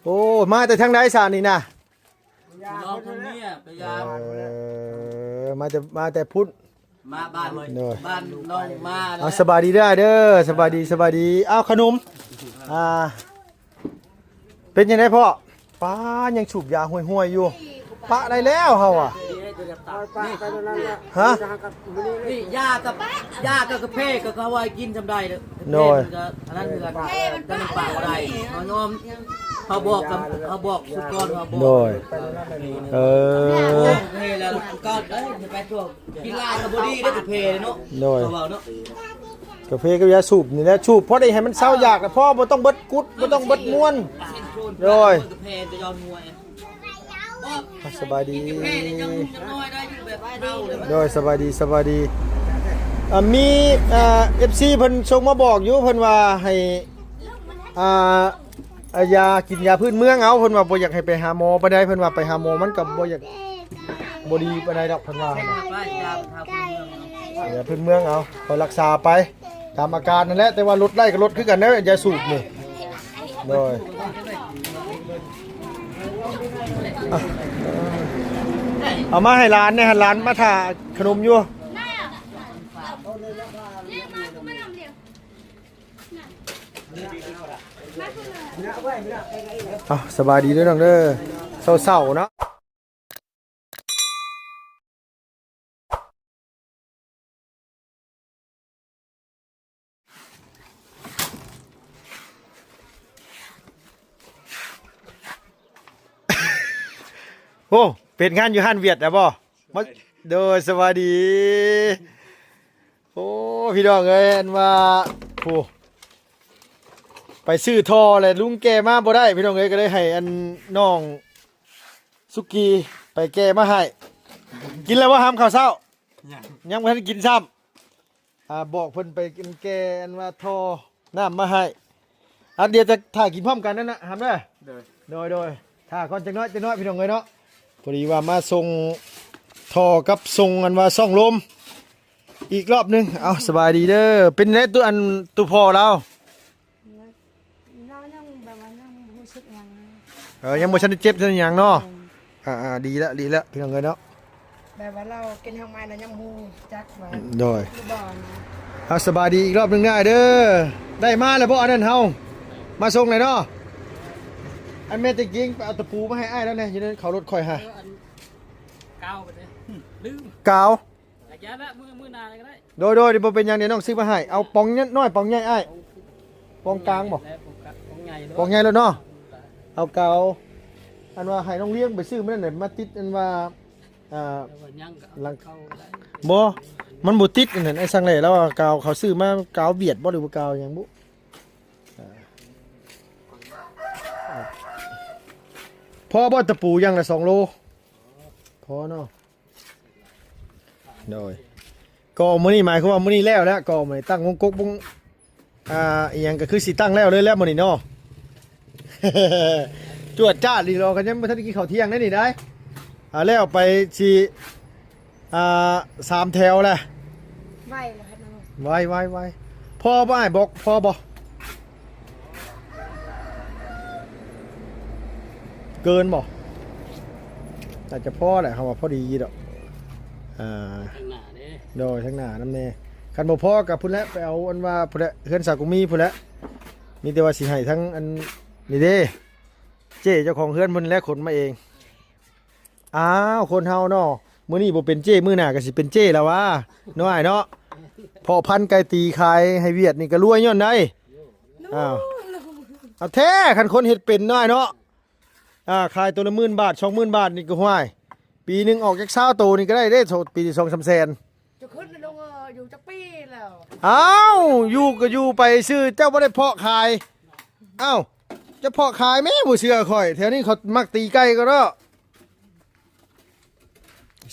ໂອ້ ມາແຕ່ທາງໃດຊະນີ້ນະ? ນ້ອງຄົນເມຍໄປຢາມ ເອີ ມາແຕ່ ມາແຕ່ພຸ້ນ ມາບ້ານ ໂດຍ ບ້ານນ້ອງມາ ເອົາ ສະບາຍດີເດີ ເດີ ສະບາຍດີ ສະບາຍດີ. ເອົາ ຂະໜົມ ອ່າ ເປັນຈັ່ງໃດພໍ່? ປ້າ ຍັງສູບຢາຫ້ວຍໆຢູ່ ປະໄດ້ແລ້ວເຮົາອະ ຮະ? ນີ້ຢາກັບ ຢາກັບກາເຟກໍເຂົາວ່າໃຫ້ກິນຊ່ຳໃດເດີ ໂດຍ ກາເຟມັນກໍອັນນັ້ນຄືກັນ ແຕ່ມັນປະບໍ່ໄດ້ ເຮົາຍອມ ເຮົາບອກກັບ ເຮົາບອກສຸກອນ ເຮົາບອກ ໂດຍ ເອີ ໂອເຄແລ້ວ ກ່ອນເອີ ໄປໂທ ກິນຫຼາຍກໍບໍ່ດີເດ້ ກາເຟເນາະ ໂດຍ ເຂົາເວົ້າເນາະ ກາເຟກັບຢາສູບນີ້ແຫຼະ ສູບພໍໄດ້ໃຫ້ມັນເຊົາຢາກ ພໍບໍ່ຕ້ອງເບິດກຸດ ບໍ່ຕ້ອງເບິດມ່ວນ ໂດຍ ກາເຟຈະຍອມມວຍ ສະບາຍດີ ກາເຟນີ້ຍັງ ຍັງນ້ອຍໄດ້ຢູ່ແບບເຮົາເລີຍ ໂດຍ ສະບາຍດີ ສະບາຍດີ ອ່າ ມີ ອ່າ ເອັຟຊີ ເພິ່ນສົ່ງມາບອກຢູ່ ເພິ່ນວ່າໃຫ້ ອ່າ ອ່າ ຢາ ກິນຢາພື້ນເມືອງເອົາ ເພິ່ນວ່າບໍ່ຢາກໃຫ້ໄປຫາໝໍປານໃດ ເພິ່ນວ່າໄປຫາໝໍມັນກໍບໍ່ຢາກ ບໍ່ດີປານໃດດອກ ເພິ່ນວ່າ ຢາພື້ນເມືອງເອົາ ໄປຮັກສາໄປຕາມອາການນັ້ນແຫຼະ ແຕ່ວ່າລົດໄດ້ກໍລົດຄືກັນເດ້ ຢາສູບນີ້ ໂດຍ ເອົາມາໃຫ້ຫຼານແດ່ ໃຫ້ຫຼານມາຖ້າຂະໜົມຢູ່. ເອົ້າ ສະບາຍດີເດີນ້ອງເດີ ເຊົ້າໆເນາະ ໂອ້ ເປັນງານຢູ່ຮ້ານຫວຽດແລ້ວບໍ່? ມາ ໂດຍ ສະບາຍດີ. ໂອ້ ພີ່ນ້ອງເອີຍ ອັນວ່າ ໂອ້ ໄປຊື້ທໍ່ແຫຼະ ລຸງແກ່ມາບໍ່ໄດ້ ພີ່ນ້ອງເອີຍ ກໍເລີຍໃຫ້ອັນນ້ອງສຸກີໄປແກ່ມາໃຫ້. ກິນແລ້ວບໍ່ຫຳ ເຂົ້າເຊົ້າ? ຍັງ ຍັງບໍ່ທັນກິນຊ້ຳ. ອ່າ ບອກເພິ່ນໄປແກ່ອັນວ່າທໍ່ນ້ຳມາໃຫ້. ອ່າ ດຽວຈະຖ້າກິນພ້ອມກັນນັ້ນນະ ຫຳເດີ. ໂດຍ ໂດຍ ໂດຍ ຖ້າກ່ອນຈັກໜ້ອຍ ຈັກໜ້ອຍ ພີ່ນ້ອງເອີຍເນາະ. ພໍດີວ່າມາສົ່ງທໍ່ກັບສົ່ງອັນວ່າຊ່ອງລົມ ອີກລອບໜຶ່ງ. ເອົາ ສະບາຍດີເດີ. ເປັນໃດ ຕູ້ ອັນ ຕູ້ພໍ່ລາວ? ລາວຍັງແບບວ່າຍັງບໍ່ຮູ້ສຶກຫຍັງ. ເອີ ຍັງບໍ່ທັນໄດ້ເຈັບທັນຫຍັງເນາະ. ແມ່ນ. ອ່າໆ ດີລະ ດີລະ ພີ່ນ້ອງເອີຍເນາະ. ແບບວ່າລາວກິນຮາກໄມ້ແລ້ວຍັງຮູ້ຈັກວ່າ ໂດຍ ຫຼືບໍ່. ເອົາ ສະບາຍດີອີກລອບໜຶ່ງນາຍເດີ. ໄດ້ມາແລ້ວບໍ່ ອັນນັ້ນເຮົາ ມາສົ່ງແລ້ວເນາະ. ອັນແມ່ນແຕ່ກິງ ໄປເອົາຕະປູມາໃຫ້ອ້າຍລາວແດ່ ຢູ່ໃນເຂົາລົດຂ້ອຍຫາ. ເອີ ອັນ ກາວໄປເດ້ ລືມ ກາວ. ກະຢ່າລະ ມື້ ມື້ໜ້າກໍໄດ້. ໂດຍ ໂດຍ ບໍ່ເປັນຫຍັງ ດຽວນ້ອງຊື້ມາໃຫ້. ເອົາປ໋ອງນ້ອຍ ປ໋ອງໃຫຍ່ອ້າຍ? ປ໋ອງກາງບໍ່? ປ໋ອງໃຫຍ່ໂລດເນາະ. ເອົາກາວ ອັນວ່າໃຫ້ນ້ອງລ້ຽງໄປຊື້ມື້ນັ້ນນະ ມາຕິດອັນວ່າ ອ່າ ຫຼັງ ບໍ່ ມັນບໍ່ຕິດອັນນັ້ນ ໄອ້ສັງແຫຼະ ລາວວ່າກາວເຂົາຊື້ມາ ກາວຫວຽດບໍ່ ຫຼືວ່າກາວຫຍັງບຸ. ພໍບໍ່ຕະປູຢ່າງລະສອງໂລ? ພໍເນາະ. ໂດຍ ກໍມື້ນີ້ໝາຍຄວາມວ່າມື້ນີ້ແລ້ວແຫຼະ ກໍມື້ນີ້ຕັ້ງວົງກົກວົງ ອ່າ ອີ່ຫຍັງກໍຄືຊິຕັ້ງແລ້ວເລີຍແຫຼະມື້ນີ້ເນາະ. ຈວດຈ້າດອີ່ຫຼີ ກໍຍັງບໍ່ທັນໄດ້ກິນເຂົ້າທ່ຽງເດ້ນີ້ໄດ໋. ອ່າ ແລ້ວໄປຊິ ອ່າ ສາມແຖວແຫຼະ. ໄວແລ້ວ ໄວ ໄວ ໄວ. ພໍບໍ່ອ້າຍ ບອກ ພໍບໍ່? ເກີນບໍ່? ໜ້າຈະພໍແຫຼະ ເຮົາວ່າພໍດີດອກ. ອ່າ ທາງໜ້າເດ້ ໂດຍ ທາງໜ້ານຳແດ່. ຄັນບໍ່ພໍກໍພຸ້ນແຫຼະ ໄປເອົາອັນວ່າພຸ້ນແຫຼະ ເຮືອນສາວກຸມີພຸ້ນແຫຼະ. ມີແຕ່ວ່າຊິໃຫ້ທັງອັນນີ້ເດ້ ເຈ້ເຈົ້າຂອງເຮືອນເພິ່ນແຫຼະ ຂົນມາເອງ. ອ້າວ ຄົນເຮົາເນາະ ມື້ນີ້ບໍ່ເປັນເຈ້ ມື້ໜ້າກໍຊິເປັນເຈ້ລະຫວາ ເນາະອ້າຍເນາະ. ເພາະພັນໄກ່ຕີຂາຍໃຫ້ຫວຽດນີ້ກໍລວຍຍ້ອນໃດ. ອ້າວ ເອົາແທ້ ຄັນຄົນເຮັດເປັນເນາະອ້າຍເນາະ. ອ່າ ຂາຍໂຕລະໝື່ນບາດ ສອງໝື່ນບາດນີ້ກໍ ຫ້ວຍ ປີໜຶ່ງອອກຈັກຊາວໂຕນີ້ກໍໄດ້ເດ້ ໂຕ ປີສອງສາມແສນ. ຈະຂຶ້ນລົງ ເອີ ຢູ່ຈັກປີແລ້ວ? ອ້າວ ຢູ່ກໍຢູ່ໄປຊື່ ເຈົ້າບໍ່ໄດ້ເພາະຂາຍ. ອ້າວ ເຈົ້າເພາະຂາຍແມ້ ບໍ່ເຊື່ອຂ້ອຍ ແຖວນີ້ເຂົາມັກຕີໄກ່ກໍເນາະ.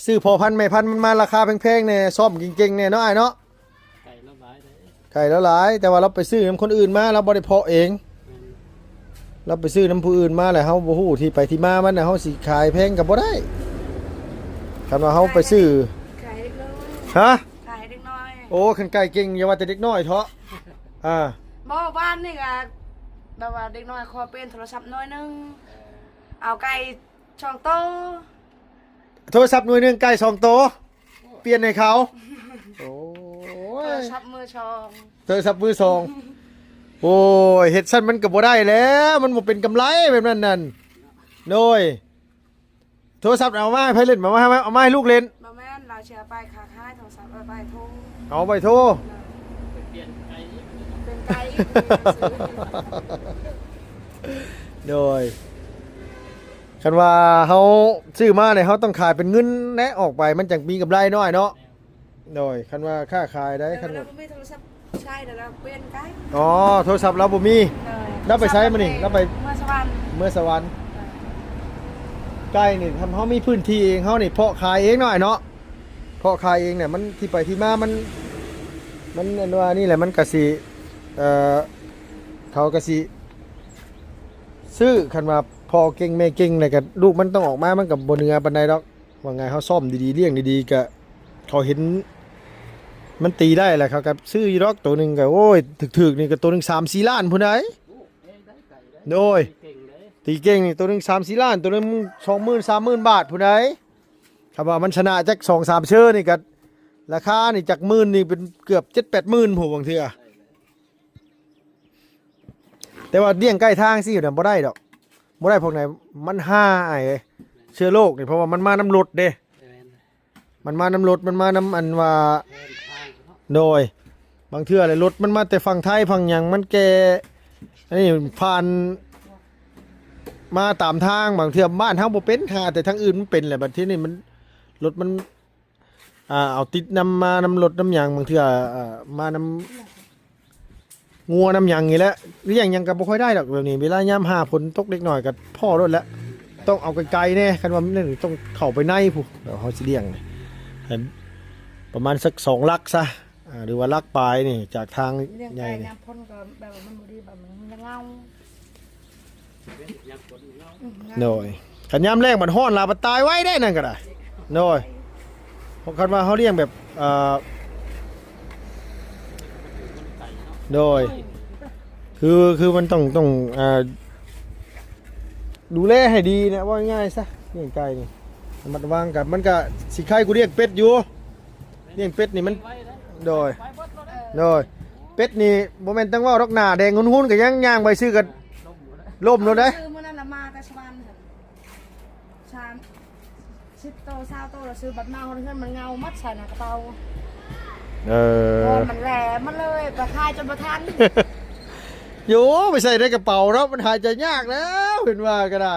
ຊື້ພໍ່ພັນແມ່ພັນມັນມາລາຄາແພງໆແດ່ ຊ້ອມເກັ່ງໆແດ່ເນາະອ້າຍເນາະ. ໄກ່ລາວຫຼາຍເດ້ ໄກ່ລາວຫຼາຍ ແຕ່ວ່າລາວໄປຊື້ນຳຄົນອື່ນມາ ລາວບໍ່ໄດ້ເພາະເອງ. ແມ່ນ ລາວໄປຊື້ນຳຜູ້ອື່ນມາແລ້ວ ເຮົາບໍ່ຮູ້ທີ່ໄປທີ່ມາມັນນະ ເຮົາຊິຂາຍແພງກໍບໍ່ໄດ້. ຄັນວ່າເຮົາໄປຊື້ ຂາຍເດັກນ້ອຍ ຮະ? ຂາຍເດັກນ້ອຍ. ໂອ້ ຄັນໄກ່ເກັ່ງ ຢ່າວ່າແຕ່ເດັກນ້ອຍເທາະ. ອ່າ ບໍ່ ວານນີ້ກໍ ແບບວ່າເດັກນ້ອຍຂໍປ່ຽນໂທລະສັບໜ່ວຍໜຶ່ງ ເອົາໄກ່ສອງໂຕ ໂທລະສັບໜ່ວຍໜຶ່ງ ໄກ່ສອງໂຕ ປ່ຽນໃຫ້ເຂົາ. ໂອ້ ໂທລະສັບມືສອງ ໂທລະສັບມືສອງ. ໂອ້ຍ ເຮັດຊັ້ນມັນກໍບໍ່ໄດ້ແລ້ວ ມັນບໍ່ເປັນກຳໄລແບບນັ້ນນັ້ນ. ໂດຍ ໂທລະສັບເອົາມາໃຫ້ໃຜຫຼິ້ນ? ເອົາມາ ເອົາມາໃຫ້ລູກຫຼິ້ນ? ບໍ່ແມ່ນ ລາວຊິເອົາໄປຄ້າຂາຍໂທລະສັບ ເອົາໄປໂທ ເອົາໄປໂທ ເປັນໄກ່ອີກ ເປັນໄກ່ອີກ. ໂດຍ ຄັນວ່າເຮົາຊື້ມານີ້ ເຮົາຕ້ອງຂາຍເປັນເງິນແຫຼະ ອອກໄປມັນຈັ່ງມີກຳໄລນ້ອຍເນາະ. ໂດຍ ຄັນວ່າຄ້າຂາຍໄດ້ ຄັນ ລາວບໍ່ມີໂທລະສັບໃຊ້ ແລ້ວລາວປ່ຽນໄກ່. ອໍ ໂທລະສັບລາວບໍ່ມີ. ໂດຍ ລາວໄປໃສມື້ນີ້? ລາວໄປ ເມືອງສະຫວັນ ເມືອງສະຫວັນ. ໂດຍ ໄກ່ນີ້ ຄັນເຮົາມີພື້ນທີ່ເອງ ເຮົານີ້ເພາະຂາຍເອງໜ້ອຍເນາະ ເພາະຂາຍເອງນີ້ ມັນທີ່ໄປທີ່ມາ ມັນ ມັນອັນວ່ານີ້ແຫຼະ ມັນກະຊິ ເອີ ເຂົາກະຊິຊື້. ຄັນວ່າພໍ່ເກັ່ງແມ່ເກັ່ງ ແລ້ວກະລູກມັນຕ້ອງອອກມາ ມັນກະບໍ່ເໜືອປານໃດດອກ. ວ່າໄງ ເຮົາຊ້ອມດີໆ ລ້ຽງດີໆ ກະເຂົາເຫັນມັນຕີໄດ້ແຫຼະ ເຂົາກະຊື້ຢູ່ດອກ. ໂຕໜຶ່ງກະ ໂອ້ຍ ຖືກໆ ນີ້ກະໂຕໜຶ່ງສາມສີ່ລ້ານພຸ້ນໃດ໋. ໂດຍ ຕີເກັ່ງນີ້ໂຕໜຶ່ງສາມສີ່ລ້ານ ໂຕໜຶ່ງສອງໝື່ນ ສາມໝື່ນບາດພຸ້ນໃດ໋. ຄັນວ່າມັນຊະນະຈັກສອງສາມເຊີນີ້ກະ ລາຄານີ້ຈັກໝື່ນນີ້ເປັນເກືອບເຈັດແປດໝື່ນພຸ້ນບາງເທື່ອ. ແຕ່ວ່າລ້ຽງໃກ້ທາງຊີ້ນະບໍ່ໄດ້ດອກ ບໍ່ໄດ້ພວກໃດ ມັນຫາຍເດ້ ເຊື້ອໂລກນີ້ ເພາະວ່າມັນມານຳລົດເດ້. ແມ່ນ ມັນມານຳລົດ ມັນມານຳອັນວ່າ ແມ່ນທາງເນາະ. ໂດຍ ບາງເທື່ອແຫຼະ ລົດມັນມາແຕ່ຝັ່ງໄທຝັ່ງຫຍັງ ມັນແກ່ ອັນນີ້ຜ່ານມາຕາມທາງ. ບາງເທື່ອບ້ານເຮົາບໍ່ເປັນ ຫາແຕ່ທາງອື່ນມັນເປັນແຫຼະ. ບັດທີນີ້ມັນ ລົດມັນ ອ່າ ເອົາຕິດນຳມານຳລົດນຳຫຍັງ ບາງເທື່ອ ອ່າ ມານຳງົວນຳຫຍັງນີ້ແຫຼະ ລ້ຽງຫຍັງກໍບໍ່ຄ່ອຍໄດ້ດອກແບບນີ້. ເວລາຍາມຫາຝົນຕົກເດັກນ້ອຍກໍພໍ້ໂລດແຫຼະ ຕ້ອງເອົາໄກໆແດ່. ຄັນວ່າແນວນີ້ຕ້ອງເຂົ້າໄປໃນພຸ້ນ ດຽວເຮົາຊິລ້ຽງໃຫ້ປະມານສັກສອງຫຼັກຊະ ອ່າ ຫຼືວ່າຫຼັກປາຍນີ້ ຈາກທາງໃຫຍ່ນີ້. ຍາມຝົນກໍແບບວ່າມັນບໍ່ດີ ແບບມັນເຫງົາ. ໂດຍ ຄັນຍາມແລ້ງມັນຮ້ອນຫຼາຍ ມັນຕາຍໄວເດ້ ນັ້ນກໍໄດ້. ໂດຍ ເພາະຄັນວ່າເຮົາລ້ຽງແບບ ເອີ ໂດຍ ຄື ຄືມັນຕ້ອງ ຕ້ອງ ອ່າ ດູແລໃຫ້ດີນະ ເວົ້າງ່າຍໆຊະ. ລ້ຽງໄກ່ນີ້ ລະມັດລະວັງກັນ ມັນກະຊິໄຄກວ່າລ້ຽງເປັດຢູ່. ລ້ຽງເປັດນີ້ມັນ ໂດຍ ໂດຍ ເປັດນີ້ບໍ່ແມ່ນຕ້ອງເວົ້າດອກ ໜ້າແດງຫຸ່ນໆ ກໍຍັງຍ່າງໄປຊື່ກໍລົ້ມໂລດເດ້. ຊື້ມື້ນັ້ນລະມາແຕ່ສະຫວັນຫັ້ນ ສາມສິບໂຕ ຊາວໂຕ ລະຊື້ບັດມາຮອດເຮືອນມັນເຫງົາໝົດໃສ່ໜ້າກະເປົາ. ເອີ ມັນແຫຼມມາເລີຍ ໄປຂາຍຈົນບໍ່ທັນ. ໂຢ ໄປໃສ່ໃນກະເປົາເນາະ ມັນຫາຍໃຈຍາກແລ້ວ ເຫັນວ່າກໍໄດ້.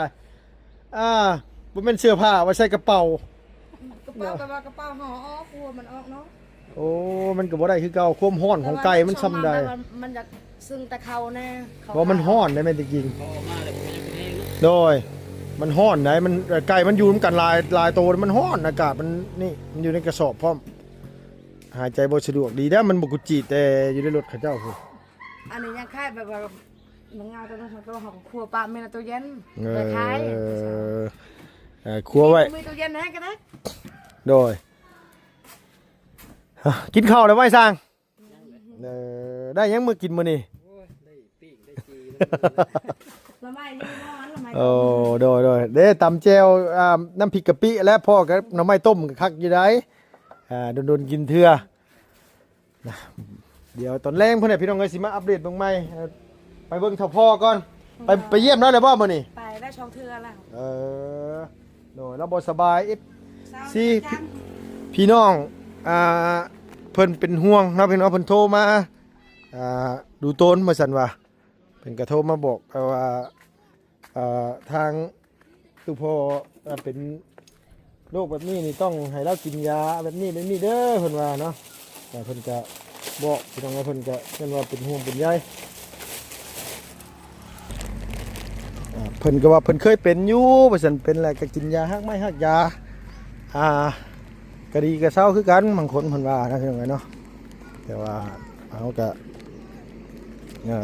ອ່າ ບໍ່ແມ່ນເສື້ອຜ້າ ໄວ້ໃສ່ກະເປົາ. ກະເປົາ ແປວ່າກະເປົາຫໍ່ອອກ ຫົວມັນອອກເນາະ. ໂອ້ ມັນກໍບໍ່ໄດ້ຄືເກົ່າ ຄວາມຮ້ອນຂອງໄກ່ມັນຊ່ຳໃດ. ມັນຢາກຊຶງແຕ່ເຂົ້າແນ່ ເພາະມັນຮ້ອນໄດ໋ແມ່ນແຕ່ກິນ. ໂດຍ ມັນຮ້ອນໄດ໋ ມັນ ໄກ່ມັນຢູ່ນຳກັນຫຼາຍ ຫຼາຍໂຕ ມັນຮ້ອນ ອາກາດມັນນີ້ ມັນຢູ່ໃນກະສອບພ້ອມ ຫາຍໃຈບໍ່ສະດວກ. ດີແລ້ວມັນບໍ່ກຸດຈີດແຕ່ຢູ່ໃນລົດເຂົາເຈົ້າພຸ້ນ. ອັນນີ້ຍັງຄ້າຍແບບວ່າ ມັນເຫງົາແຕ່ມັນ ເຮົາກໍຄົວປະເມັນເອົາຕູ້ເຢັນ ເອີ ໄວ້ຂາຍ. ເອີ ຄົວໄວ້ ມີຕູ້ເຢັນໃຫ້ກໍໄດ້. ໂດຍ ກິນເຂົ້າແລ້ວໄວຊ່າງ? ເອີ ໄດ້ຫຍັງມາກິນມື້ນີ້? ໂອ້ຍ ໄດ້ປີ້ງໄດ້ຈີ່ ໜໍ່ໄມ້ຢູ່ ໜໍ່ໄມ້. ໂອ້ ໂດຍໆ ເດ້ ຕຳແຈ່ວ ອ່າ ນ້ຳພິກກະປິ ແລະພໍ້ກັບໜໍ່ໄມ້ຕົ້ມ ຄັກຢູ່ໃດ໋. ອ່າ ດົນໆກິນເທື່ອ. ນະ ດຽວຕອນແລງພຸ້ນແຫຼະ ພີ່ນ້ອງເອີຍ ຊິມາອັບເດດເບິ່ງໃໝ່. ເອີ ໄປເບິ່ງເຖົ້າພໍ່ກ່ອນ. ໄປ ໄປຢ້ຽມລາວແລ້ວບໍ່ມື້ນີ້? ໄປໄດ້ສອງເທື່ອແລ້ວ. ເອີ ໂດຍ ລາວບໍ່ສະບາຍ ເອັຟຊີ ພີ່ນ້ອງ ອ່າ ເພິ່ນເປັນຫ່ວງເນາະ ພີ່ນ້ອງ ເພິ່ນໂທມາ ອ່າ ດູໂຕນວ່າຊັ້ນວ່າ ເພິ່ນກະໂທມາບອກ ເອີ ວ່າ ອ່າ ທາງ ຄືພໍ ອ່າ ເປັນໂລກແບບນີ້ນີ້ ຕ້ອງໃຫ້ລາວກິນຢາແບບນີ້ແບບນີ້ເດີ ເພິ່ນວ່າເນາະ. ແຕ່ເພິ່ນກະບອກ ພີ່ນ້ອງເອີຍ ເພິ່ນກະ ເພິ່ນວ່າເປັນຫ່ວງເປັນໃຍ. ອ່າ ເພິ່ນກໍວ່າເພິ່ນເຄີຍເປັນຢູ່ ວ່າຊັ້ນ ເປັນແລ້ວກໍກິນຢາຮາກໄມ້ຮາກຢາ ອ່າ ກະດີກະເຊົາຄືກັນ ບາງຄົນເພິ່ນວ່ານະ ພີ່ນ້ອງເອີຍເນາະ. ແຕ່ວ່າເຮົາກະ ເອີ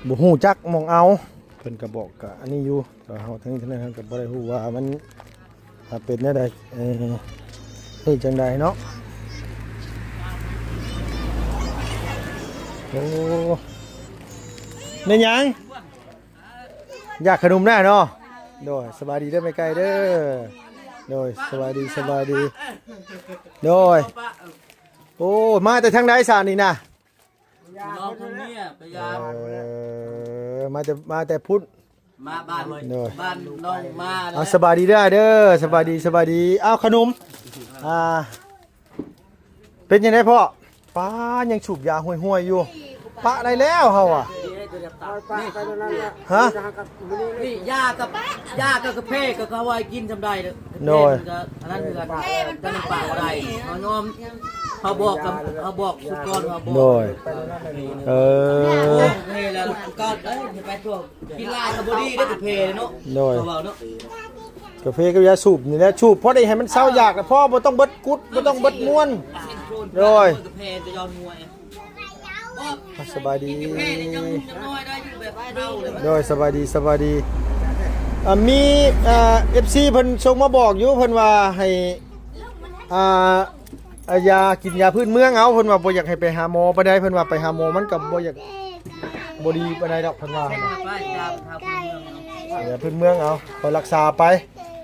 ບໍ່ຮູ້ຈັກໝ່ອງເອົາ ເພິ່ນກໍບອກກະອັນນີ້ຢູ່ ແຕ່ເຮົາທັງນີ້ທັງນັ້ນເຮົາກໍບໍ່ໄດ້ຮູ້ວ່າມັນ ວ່າເປັນແນວໃດ ເອີ ເຮັດຈັ່ງໃດເນາະ. ໂອ້ ແມ່ນຫຍັງ? ຢາກຂະໜົມນະເນາະ. ໂດຍ ສະບາຍດີເດີແມ່ໄກ່ເດີ. ໂດຍ ສະບາຍດີ ສະບາຍດີ. ໂດຍ ໂອ້ ມາແຕ່ທາງໃດຊະນີ້ນະ? ນ້ອງຄົນເມຍໄປຢາມ. ເອີ ມາແຕ່ ມາແຕ່ພຸ້ນ. ມາບ້ານ ໂດຍ ບ້ານນ້ອງມາ. ເອົາ ສະບາຍດີເດີອ້າຍເດີ. ສະບາຍດີ ສະບາຍດີ. ເອົາ ຂະໜົມ ອ່າ ເປັນຈັ່ງໃດພໍ່? ປ້າ ຍັງສູບຢາຫ້ວຍໆຢູ່. ປະໄດ້ແລ້ວເຮົາອະ. ຮະ? ນີ້ຢາກັບ ຢາກັບກາເຟກໍເຂົາວ່າໃຫ້ກິນຊ່ຳໃດເດີ. ໂດຍ ກາເຟມັນກໍອັນນັ້ນຄືກັນ ກໍຍັງປະບໍ່ໄດ້. ເຮົາຍອມ ເຮົາບອກກັບ ເຮົາບອກສຸກອນ ເຮົາບອກ. ໂດຍ ເອີ ໂອເຄແລ້ວ ກ່ອນ ເອີ ໄປໂທ ກິນຫຼາຍກໍບໍ່ດີເດ້ ກາເຟເນາະ. ໂດຍ ເຂົາເວົ້າເນາະ ກາເຟກັບຢາສູບນີ້ແຫຼະ ສູບພໍໄດ້ໃຫ້ມັນເຊົາຢາກ ພໍບໍ່ຕ້ອງເບິດກຸດ ບໍ່ຕ້ອງເບິດມວນ. ໂດຍ ກາເຟຈະຍອມຫົວ. ສະບາຍດີ ກາເຟນີ້ຈະຫຸ່ມຈະນ້ອຍໄດ້ຢູ່ແບບເຮົາເລີຍ. ໂດຍ ສະບາຍດີ ສະບາຍດີ. ອ່າ ມີ ເອີ ເອັຟຊີເພິ່ນສົ່ງມາບອກຢູ່ ເພິ່ນວ່າໃຫ້ ອ່າ ອ່າ ຢາ ກິນຢາພື້ນເມືອງເອົາ. ເພິ່ນວ່າບໍ່ຢາກໃຫ້ໄປຫາໝໍປານໃດ ເພິ່ນວ່າໄປຫາໝໍມັນກໍບໍ່ຢາກ ບໍ່ດີປານໃດດອກ ເພິ່ນວ່າ. ຢາພື້ນເມືອງເອົາ ໄປລັກສາໄປ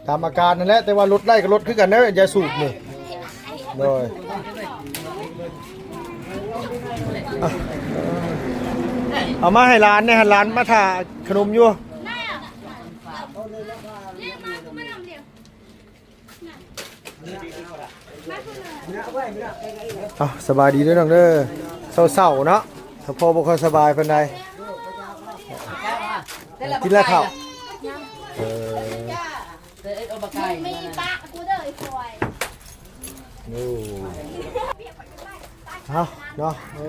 ຕາມອາການນັ້ນແຫຼະ ແຕ່ວ່າລົດໄດ້ກໍລົດຄືກັນເດີ ຢາສູບນີ້. ໂດຍ ເອົາມາໃຫ້ຫຼານແດ່ ໃຫ້ຫຼານມາຖ້າຂະໜົມຢູ່. ເອົາ ສະບາຍດີເດີນ້ອງເດີ. ເຊົາໆເນາະ ສະໂພກບໍ່ຄ່ອຍສະບາຍປານໃດ. ກິນແລ້ວເຂົ້າ? ເອີ ໂອ້ ເອົາເນາະ ເອີ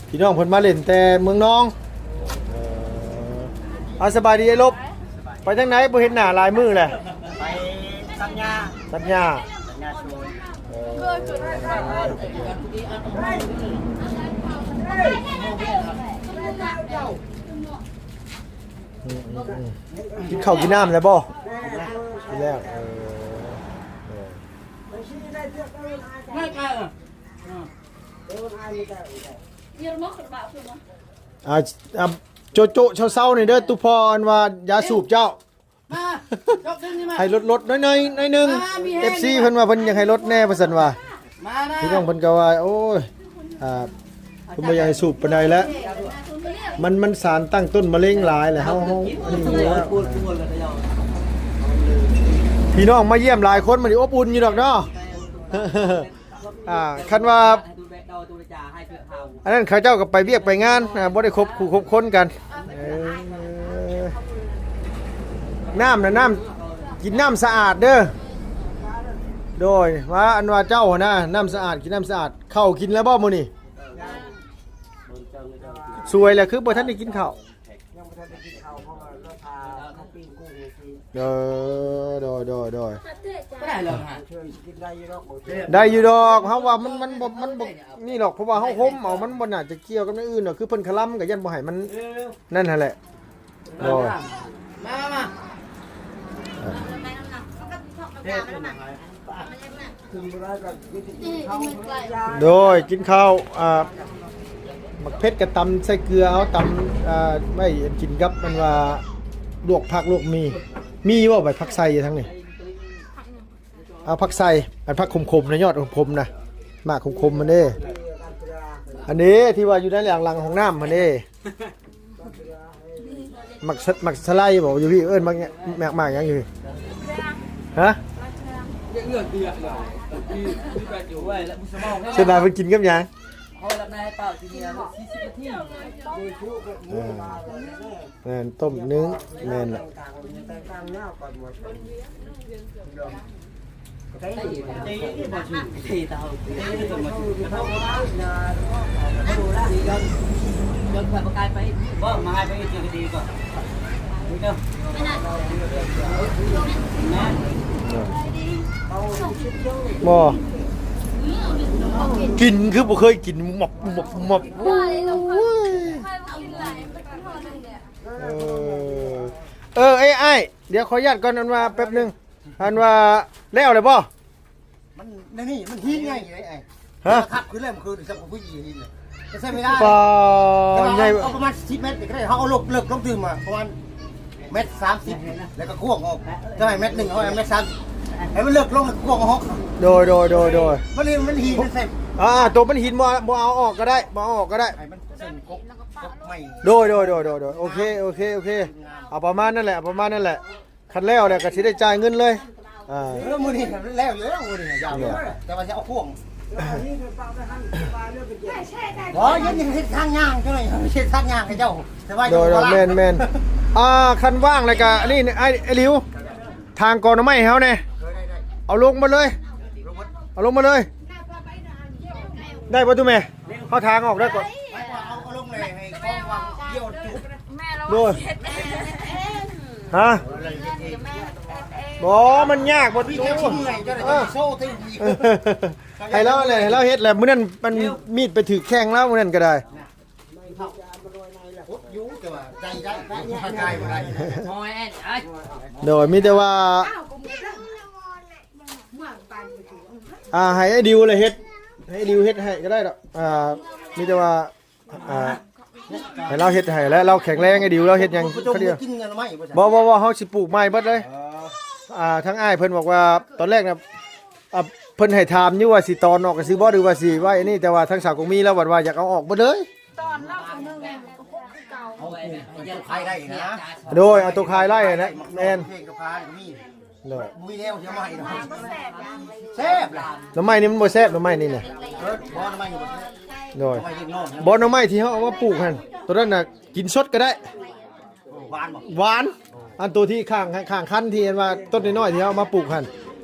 ພີ່ນ້ອງເພິ່ນມາຫຼິ້ນແຕ່ເມືອງນອງ. ເອີ ເອົາ ສະບາຍດີອ້າຍລົບ. ໄປທາງໃດ ບໍ່ເຫັນໜ້າຫຼາຍມື້ແຫຼະ? ໄປສັນຍາ ສັນຍາ ສັນຍາໂຊນ. ເອີ ອືມ ອືມ ກິນເຂົ້າກິນນ້ຳແລ້ວບໍ່? ກິນແລ້ວ ເອີ ເອີ. ອ່າ ໂຈະໆ ເຊົ້າໆ ນີ້ເດີ ຕຸພໍ່ ອັນວ່າຢາສູບເຈົ້າ ໃຫ້ລົດໆ ໜ້ອຍໆ ໜ້ອຍໜຶ່ງ. ເອັຟຊີເພິ່ນວ່າເພິ່ນຢາກໃຫ້ລົດແດ່ວ່າຊັ້ນວ່າ. ພີ່ນ້ອງເພິ່ນກໍວ່າ ໂອ້ຍ ອ່າ ເພິ່ນບໍ່ຢາກໃຫ້ສູບປານໃດແຫຼະ ມັນ ມັນສານຕັ້ງຕົ້ນມະເຮັງຫຼາຍແຫຼະ. ເຮົາ ເຮົາ ພີ່ນ້ອງມາຢ້ຽມຫຼາຍຄົນ ມັນຊິອົບອຸ່ນຢູ່ດອກເນາະ. ອ່າ ຄັນວ່າ ອັນນັ້ນເຂົາເຈົ້າກໍໄປວຽກໄປງານ ອ່າ ບໍ່ໄດ້ຄົບຄູ່ຄົບຄົນກັນ. ເອີ ນ້ຳນະ ນ້ຳ ກິນນ້ຳສະອາດເດີ. ໂດຍ ວ່າ ອັນວ່າເຈົ້າຫັ້ນນະ ນ້ຳສະອາດ ກິນນ້ຳສະອາດ. ເຂົ້າກິນແລ້ວບໍ່ມື້ນີ້? ສວຍແຫຼະ ຄືບໍ່ທັນໄດ້ກິນເຂົ້າ. ຍັງບໍ່ທັນໄດ້ກິນເຂົ້າ ເພາະວ່າເຮົາຖ້າເຂົາປີ້ງກຸ້ງຈັ່ງຊີ້. ເອີ ໂດຍ ໂດຍ ໂດຍ. ບໍ່ໄດ້ດອກ ເຊີນກິນໄດ້ຢູ່ດອກ ບໍ່ເຊື່ອ. ໄດ້ຢູ່ດອກ ເຮົາວ່າມັນ ມັນບໍ່ ມັນບໍ່ນີ້ດອກ ເພາະວ່າເຮົາຫົ່ມເອົາ ມັນບໍ່ໜ້າຈະກ່ຽວກັບແນວອື່ນດອກ ຄືເພິ່ນຄະລຳກໍຢ້ານບໍ່ໃຫ້ມັນ ເອີ ນັ້ນຫັ້ນແຫຼະ. ໂດຍ ມາ ມາ ມາ. ໂດຍ ກິນເຂົ້າ ອ່າ ໝາກເຜັດກໍຕຳໃສ່ເກືອເອົາ ຕຳ ອ່າ ໄວ້ກິນກັບ ມັນວ່າ ລວກຜັກລວກໝີ່. ມີຢູ່ບໍ່ໃບຜັກໄຊຢູ່ທາງນີ້? ເອົາຜັກໄຊ ອັນຜັກຂົມໆ ນະ ຍອດຂົມໆ ນະ ໝາກຂົມໆ ມັນເດ້. ອັນນີ້ທີ່ວ່າຢູ່ໃນຫຼັງ ຫຼັງຫ້ອງນ້ຳຫັ້ນເດ້. ໝາກສະ ໝາກສະໄລບໍ່ ຢູ່ພີ້ ເອີ້ນໝາກຫຍັງ ໝາກ ໝາກຫຍັງຢູ່ພີ້? ຮະ? ສ່ວນຫຼາຍເພິ່ນກິນກັບຫຍັງ? ເອີ ແມ່ນ ຕົ້ມໜຶ້ງ ແມ່ນລະ. ບໍ່ ກິນຄືບໍ່ເຄີຍກິນ ໝົບ ໝົບ ໝົບ. ເອີ ເອີ ເອີ ອ້າຍ ດຽວຂໍອະນຸຍາດກ່ອນ ອັນວ່າແປັບໜຶ່ງ ອັນວ່າແລ້ວແລ້ວບໍ່? ມັນ ໃນນີ້ມັນຫີນໃຫຍ່ເດ້ອ້າຍ. ຮະ? ຄັກຄືແລ້ວ ຄືຈັກຜູ້ຍິງຫີນ. ໃຊ້ເວລາ ປາ ແຕ່ວ່າ ໃຫຍ່ ເອົາປະມານສິບແມັດນີ້ກໍໄດ້ ເຮົາເອົາລົງ ເລິກລົງຕື່ມມາປະມານແມັດສາມສິບ ແລ້ວກໍກວ້າງອອກ ຈະໃຫ້ແມັດໜຶ່ງ ເຮົາໃຫ້ແມັດສາມ ໃຫ້ມັນເລິກລົງ ກວ້າງອອກ ໂດຍ ໂດຍ ໂດຍ ໂດຍ ມັນ ມັນຫີນ ມັນເຊັບ ອ່າ ໂຕມັນຫີນບໍ່ ບໍ່ເອົາອອກກໍໄດ້ ບໍ່ເອົາອອກກໍໄດ້ ໃຫ້ມັນເຊັບກົບ ກົບໃໝ່ ໂດຍ ໂດຍ ໂດຍ ໂດຍ ໂອເຄ ໂອເຄ ໂອເຄ ເອົາປະມານນັ້ນແຫຼະ ເອົາປະມານນັ້ນແຫຼະ ຄັນແລ້ວແລ້ວກໍຊິໄດ້ຈ່າຍເງິນເລີຍ ອ່າ ເອີ ມື້ນີ້ແລ້ວຢູ່ແລ້ວ ມື້ນີ້ຍາວຢູ່ ແຕ່ວ່າຊິເອົາພວງ ບໍ່ ຍັງເຮັດທາງຍ່າງຈັກໜ້ອຍ ເຮັດທາງຍ່າງໃຫ້ເຈົ້າ ແຕ່ວ່າ ໂດຍ ແມ່ນໆ ອ່າ ຄັນວ່າງແລ້ວກໍ ອັນນີ້ ອ້າຍ ອ້າຍຫຼິວ ທາງກອໜໍ່ໄມ້ໃຫ້ເຮົາແດ່ ເອີ ໄດ້ໆ ເອົາລົງໝົດເລີຍ ເອົາລົງໝົດເລີຍ ໄດ້ບໍ່ຕູ້ແມ່? ເຮົາທາງອອກໄດ້ກ່ອນ ເອົາລົງເລີຍ ໃຫ້ກ້ອງວາງ ດຽວຈຸ ແມ່ລາວ ໂດຍ ເຮັດເອງ ຮະ ແມ່ເຮັດເອງ ບໍ່ ມັນຍາກບໍ່ຕູ້ ເອີ ໃຫ້ລາວແຫຼະ ໃຫ້ລາວເຮັດແຫຼະ ມື້ນັ້ນມັນມີດໄປຖືກແຂ້ງລາວ ມື້ນັ້ນກໍໄດ້ ໂດຍ ມີແຕ່ວ່າ ອ່າ ໃຫ້ອ້າຍດິວລະເຮັດ ໃຫ້ອ້າຍດິວເຮັດໃຫ້ກໍໄດ້ດອກ ອ່າ ມີແຕ່ວ່າ ອ່າ ໃຫ້ລາວເຮັດໃຫ້ ແລະລາວແຂງແຮງ ອ້າຍດິວລາວເຮັດຫຍັງ ເຂົາເຈົ້າບໍ່ກິນອັນໄມ້ບໍ່ ບໍ່ ບໍ່ ເຮົາຊິປູກໃໝ່ເບິດເລີຍ ອ່າ ທາງອ້າຍເພິ່ນບອກວ່າ ຕອນແລກນະ ອ່າ ເພິ່ນໃຫ້ຖາມຢູ່ວ່າຊິຕອນອອກຊື່ບໍ່ ຫຼືວ່າຊິໄວ້ອັນນີ້ ແຕ່ວ່າທາງສາວກົງມີລາວບັດວ່າຢາກເອົາອອກເບິດເລີຍ ຕອນເຮົາເທື່ອໜຶ່ງ ໂຕຂາຍໄດ້ນະ ໂດຍ ເອົາໂຕຂາຍໄດ້ຫັ້ນແຫຼະ ແມ່ນ ໂດຍ ບໍ່ມີແນວຊິເອົາມາໃຫ້ດອກ ແຊບລະ ໜໍ່ໄມ້ນີ້ມັນບໍ່ແຊບ ໜໍ່ໄມ້ນີ້ນະ ເອີ ບໍ່ ໜໍ່ໄມ້ນີ້ບໍ່ແຊບ ໂດຍ ໜໍ່ໄມ້ເຮັດນອກນະ ບໍ່ ໜໍ່ໄມ້ທີ່ເຮົາເອົາມາປູກຫັ້ນ ໂຕນັ້ນນະກິນສົດກໍໄດ້ ໂອ້ ຫວານບໍ່ ຫວານ ອັນໂຕທີ່ຂ້າງ ຂ້າງຄັນທີ່ອັນວ່າຕົ້ນນ້ອຍໆທີ່ເຮົາເອົາມາປູກຫັ້ນ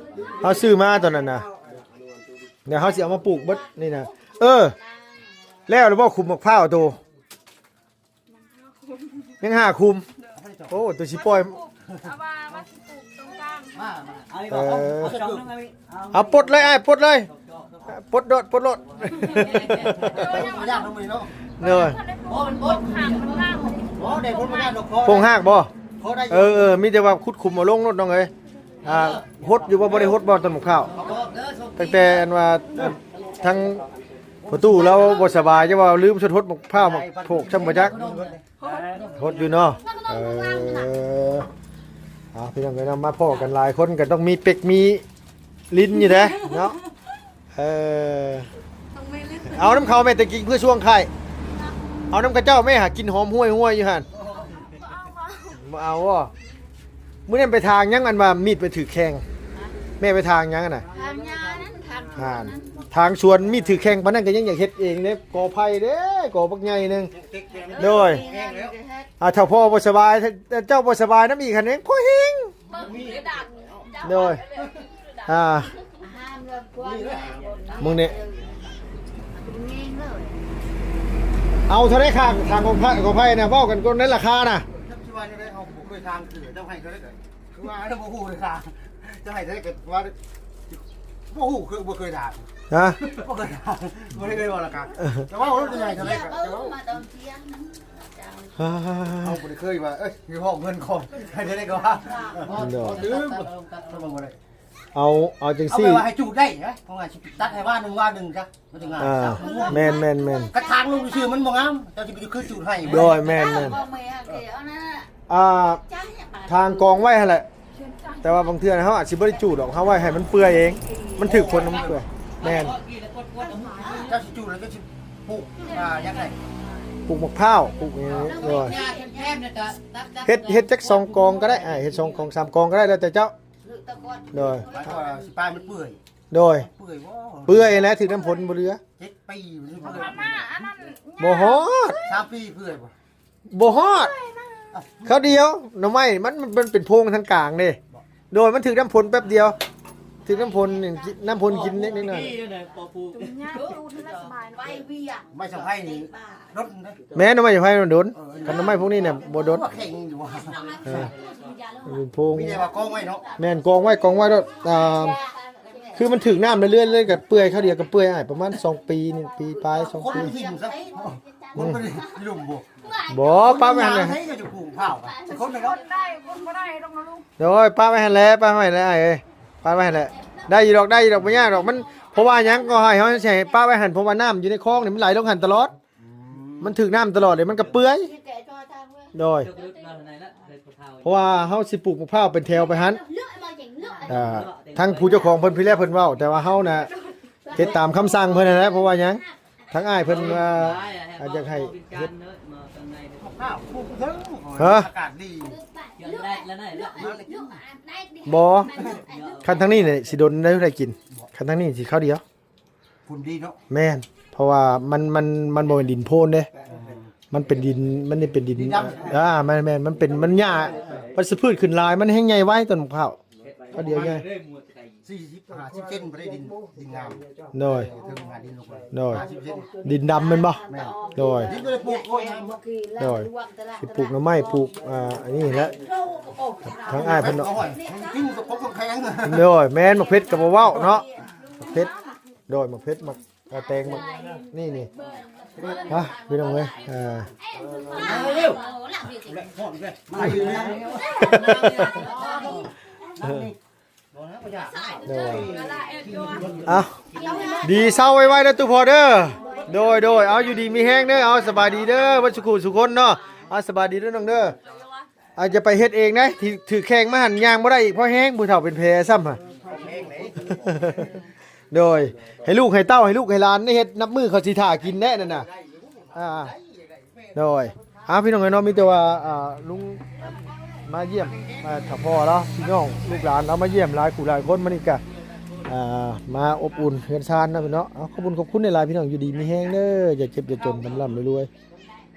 ເຮົາຊື້ມາຕອນນັ້ນນະ ດຽວເຮົາຊິເອົາມາປູກເບິດນີ້ນະ ເອີ ແລ້ວລະບໍ່ ຂຸມໝາກພ້າວໂຕ ຍັງຫ້າຂຸມ ໂອ້ ໂຕຊິປ່ອຍ ເອົາວ່າ ວ່າຊິປູກຕົງກາງ ເອີ ເອົາປົດເລີຍ ອ້າຍ ປົດເລີຍ ປົດໂລດ ປົດໂລດ ໂດຍ ໂອ້ ມັນບົດ ໂອ້ ມັນບົດ ໂອ້ ໄດ້ຜົນບໍ່ໄດ້ດອກ ໂປ່ງຮາກບໍ່ ພໍໄດ້ຢູ່ ເອີ ເອີ ມີແຕ່ວ່າຂຸດຂຸມເອົາລົງໂລດ ນ້ອງເອີຍ ອ່າ ຫົດຢູ່ບໍ່ ບໍ່ໄດ້ຫົດບໍ່ຕົ້ນໝາກພ້າວ ຕັ້ງແຕ່ອັນວ່າ ອ່າ ທາງພໍ່ຕູ້ລາວບໍ່ສະບາຍ ຈະວ່າລືມຊຸດຫົດໝາກພ້າວ ໝາກໂພກຊ່ຳບໍ່ຈັກ ຫົດຢູ່ເນາະ ເອີ ເອົາ ພີ່ນ້ອງເອີຍເນາະ ມາພໍ້ກັນຫຼາຍຄົນກໍຕ້ອງມີເປັກມີລິ້ນຢູ່ເດ້ເນາະ ເອີ ເອົານຳເຂົາແມ່ ແຕ່ກີ້ເພື່ອຊ່ວງໄຂ່ ເອົານຳເຂົາເຈົ້າແມ່ ຫາກິນຫອມຫ້ວຍໆຢູ່ຫັ້ນ ບໍ່ເອົາບໍ່ ມື້ນັ້ນໄປທາງຫຍັງ ອັນວ່າມີດໄປຖືກແຂ້ງ ແມ່ໄປທາງຫຍັງຫັ້ນນະ ທາງຫຍ້ານັ້ນ ທາງ ອ່າ ທາງສວນ ມີດຖືກແຂ້ງປານນັ້ນກໍຍັງຢາກເຮັດເອງເດ້ ກໍໄຜ່ເດ້ ກໍບັກໃຫຍ່ໜຶ່ງ ໂດຍ ອ່າ ຖ້າພໍ່ບໍ່ສະບາຍ ເຈົ້າບໍ່ສະບາຍນຳອີກຫັ້ນເອງ ພໍແຮງ ໂດຍ ອ່າ ມຶງນີ້ ເອົາເທົ່າໃດ ຂ້າງ ຂ້າງຂອງໄຜ່ ຂອງໄຜ່ນະ ເວົ້າກັນກ່ອນໃນລາຄານະ ຈັກຊິວ່າແນວໃດ ເຮົາບໍ່ເຄີຍທາງຄື ເຈົ້າໃຫ້ເທົ່າໃດກໍຄືວ່າບໍ່ຮູ້ເລີຍ ເຈົ້າໃຫ້ເທົ່າໃດກໍວ່າ ບໍ່ຮູ້ ຄືບໍ່ເຄີຍທາງ ຮະ ບໍ່ເຄີຍທາງ ບໍ່ໄດ້ເຄີຍເວົ້າລາຄາ ແຕ່ວ່າລົດໃຫຍ່ເທົ່າໃດກໍ ເຮົາບໍ່ໄດ້ເຄີຍວ່າ ເອີຍ ມີຫ້ອງເງິນຂອງ ໃຫ້ເທົ່າໃດກໍວ່າ ເອົາ ເອົາຈັ່ງຊີ້ ໃຫ້ຈູດໄດ້ນະ ເພາະວ່າຊິຕັດໃຫ້ວ່າໜຶ່ງວ່າໜຶ່ງຊະ ມັນຈະງາມ ອ່າ ແມ່ນໆໆ ກະຖາງລົງຊື່ມັນບໍ່ງາມ ເຈົ້າຊິໄປຄືຈູດໃຫ້ ໂດຍ ແມ່ນໆ ອ່າ ທາງກອງໄວ້ຫັ້ນແຫຼະ ແຕ່ວ່າບາງເທື່ອເຮົາອາດຊິບໍ່ໄດ້ຈູດດອກ ເຮົາໄວ້ໃຫ້ມັນເປື່ອຍເອງ ມັນຖືກຄົນ ມັນເປື່ອຍ ແມ່ນ ເຈົ້າຊິຈູດແລ້ວເຈົ້າຊິປູກ ອ່າ ຫຍັງໃດ ປູກໝາກພ້າວ ປູກຫຍັງ ໂດຍ ເຮັດ ເຮັດຈັກສອງກອງກໍໄດ້ ອ່າ ເຮັດສອງກອງສາມກອງກໍໄດ້ ແລ້ວແຕ່ເຈົ້າ ໂດຍ ໝາຍຄວາມວ່າຊິປາຍມັນເປື່ອຍ ໂດຍ ເປື່ອຍບໍ່ ເປື່ອຍແຫຼະ ຖືກນ້ຳຝົນບໍ່ເຫຼືອ ເຈັດປີມັນເປື່ອຍ ອັນນັ້ນ ບໍ່ຮອດ ສາມປີເປື່ອຍບໍ່ ບໍ່ຮອດ ຄາວດຽວ ໜໍ່ໄມ້ມັນ ມັນເປັນໂພງທາງກາງເດ້ ໂດຍ ມັນຖືກນ້ຳຝົນແປັບດຽວ ຖືກນ້ຳຝົນ ນ້ຳຝົນກິນເລັກນ້ອຍ ໄມ້ສະໄພນີ້ດົນເດ້ ແມ່ນໜໍ່ໄມ້ສະໄພມັນດົນ ເອີ ຄັນໜໍ່ໄມ້ພວກນີ້ນະບໍ່ດົນ ແຂງຢູ່ ເອີ ເປັນໂພງ ມີແຕ່ວ່າກອງໄວ້ເນາະ ແມ່ນ ກອງໄວ້ ກອງໄວ້ໂລດ ອ່າ ຄືມັນຖືກນ້ຳເລື້ອຍໆ ເລີຍກໍເປື່ອຍ ຄາວດຽວກໍເປື່ອຍ ອ້າຍ ປະມານສອງປີ ໜຶ່ງປີປາຍ ສອງປີ ຄົນບໍ່ໄດ້ລົງບໍ່ ບໍ່ ປະໄວ້ຫັ້ນແຫຼະ ໃຫ້ເຈົ້າປູກເຜົາ ຄົນບໍ່ໄດ້ ຄົນບໍ່ໄດ້ດອກນະລຸງ ໂດຍ ປະໄວ້ຫັ້ນແຫຼະ ປະໄວ້ຫັ້ນແຫຼະ ອ້າຍເອີຍ ປະໄວ້ຫັ້ນແຫຼະ ໄດ້ຢູ່ດອກ ໄດ້ຢູ່ດອກ ບໍ່ຍາກດອກ ມັນ ເພາະວ່າຫຍັງກໍໃຫ້ເຮົາໃຫ້ປະໄວ້ຫັ້ນ ເພາະວ່ານ້ຳຢູ່ໃນຄອງນີ້ມັນໄຫຼລົງຫັ້ນຕະຫຼອດ ມັນຖືກນ້ຳຕະຫຼອດເລີຍ ມັນກໍເປື່ອຍ. ໂດຍ ເພາະວ່າເຮົາຊິປູກໝາກພ້າວເປັນແຖວໄປຫັ້ນ ອ່າ ທາງຜູ້ເຈົ້າຂອງເພິ່ນພີ້ແລ້ວເພິ່ນເວົ້າ ແຕ່ວ່າເຮົານະເຮັດຕາມຄຳສັ່ງເພິ່ນຫັ້ນແຫຼະ. ເພາະວ່າຫຍັງ ທາງອ້າຍເພິ່ນວ່າ ອາດຢາກໃຫ້ເຮັດ ຮະ ອາກາດດີ ບໍ່ ຄັນທາງນີ້ນີ້ຊິດົນໄດ້ ໄດ້ກິນ ຄັນທາງນີ້ຊິຄາວດຽວ. ຝຸ່ນດີເນາະ ແມ່ນ ເພາະວ່າມັນ ມັນ ມັນບໍ່ແມ່ນດິນໂພນເດ້ ມັນເປັນດິນ ມັນນີ້ເປັນດິນ ດິນດຳ ອ່າ ແມ່ນໆ ມັນເປັນ ມັນຫຍ້າ ວັດສະພືດຂຶ້ນຫຼາຍ ມັນແຮ່ງໃຫຍ່ໄວຕົ້ນໝາກພ້າວ ຄາວດຽວໃຫຍ່ ສີ່ສິບ ຫ້າສິບເຊັນ ບໍ່ໄດ້ດິນ ດິນງາມ ໂດຍ ເທິງຫາດິນລົງໄປ ໂດຍ ຫ້າສິບເຊັນ ດິນດຳແມ່ນບໍ່? ແມ່ນ ໂດຍ ດິນບໍ່ໄດ້ປູກ ໂອ້ຍ ງາມ ໂດຍ ຊິປູກໜໍ່ໄມ້ ປູກ ອ່າ ອັນນີ້ແຫຼະ ທາງອ້າຍເພິ່ນເນາະ ກິນກັບຂອງແຂງ ໂດຍ ແມ່ນ ໝາກເຜັດກໍບໍ່ເວົ້າເນາະ ໝາກເຜັດ ໂດຍ ໝາກເຜັດ ໝາກ ກະແຕງ ໝາກ ນີ້ ນີ້ ຮະ ພີ່ນ້ອງເອີຍ ອ່າ ໂດຍ ເອົ້າ ດີເຊົາໄວໆເດີຕູ້ພໍ່ເດີ ໂດຍ ໂດຍ ເອົາ ຢູ່ດີມີແຮງເດີ ເອົາ ສະບາຍດີເດີ ເບິດສູ່ຜູ້ສູ່ຄົນເນາະ ເອົາ ສະບາຍດີເດີນ້ອງເດີ ອາດຈະໄປເຮັດເອງໄດ໋ ຖື ຖືແຂ້ງມາຫັ້ນຍ່າງບໍ່ໄດ້ອີກ ເພາະແຮງ ຜູ້ເຖົ້າເປັນແຜຊ້ຳຫະ ໂດຍ ໃຫ້ລູກໃຫ້ເຕົ້າ ໃຫ້ລູກໃຫ້ຫຼານໄດ້ເຮັດ ນັບມື້ເຂົາຊິຖ້າກິນແດ່ນັ້ນນະ ອ່າ ໂດຍ ອ່າ ພີ່ນ້ອງເອີຍເນາະ ມີແຕ່ວ່າ ອ່າ ລຸງມາຢ້ຽມ ອ່າ ຖ້າພໍ່ລາວ ພີ່ນ້ອງລູກຫຼານລາວມາຢ້ຽມຫຼາຍຜູ້ຫຼາຍຄົນ ມື້ນີ້ກະ ອ່າ ມາອົບອຸ່ນເຮືອນຊານເນາະພີ່ນ້ອງເນາະ ເອົາ ຂອບຄຸນ ຂອບຄຸນຫຼາຍໆ ພີ່ນ້ອງ ຢູ່ດີມີແຮງເດີ ຢ່າເຈັບຢ່າຈົນ ລ່ຳໆລວຍ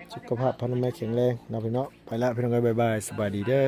ໆ ສຸຂະພາບພະນາໄມແຂງແຮງເນາະພີ່ນ້ອງ ໄປລະພີ່ນ້ອງເອີຍ ບາຍບາຍ ສະບາຍດີເດີ.